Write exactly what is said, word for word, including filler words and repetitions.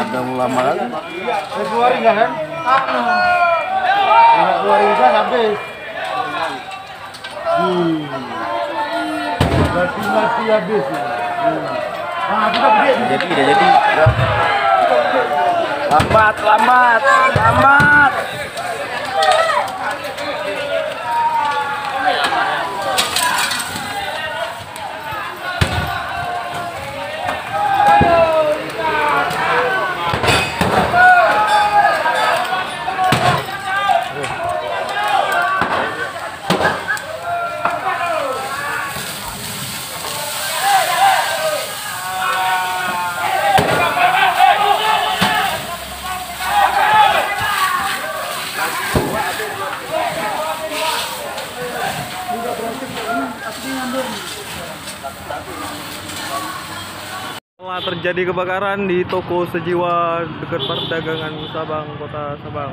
Udah mulai makan. Februari dah kan? Februari dah habis. Hmm. Berarti mati habis ni. Hmm. Ah, kita gede ni. Jadi, dah jadi. Lambat, lambat, lambat. Telah terjadi kebakaran di toko Sejiwa dekat perdagangan Sabang, Kota Sabang.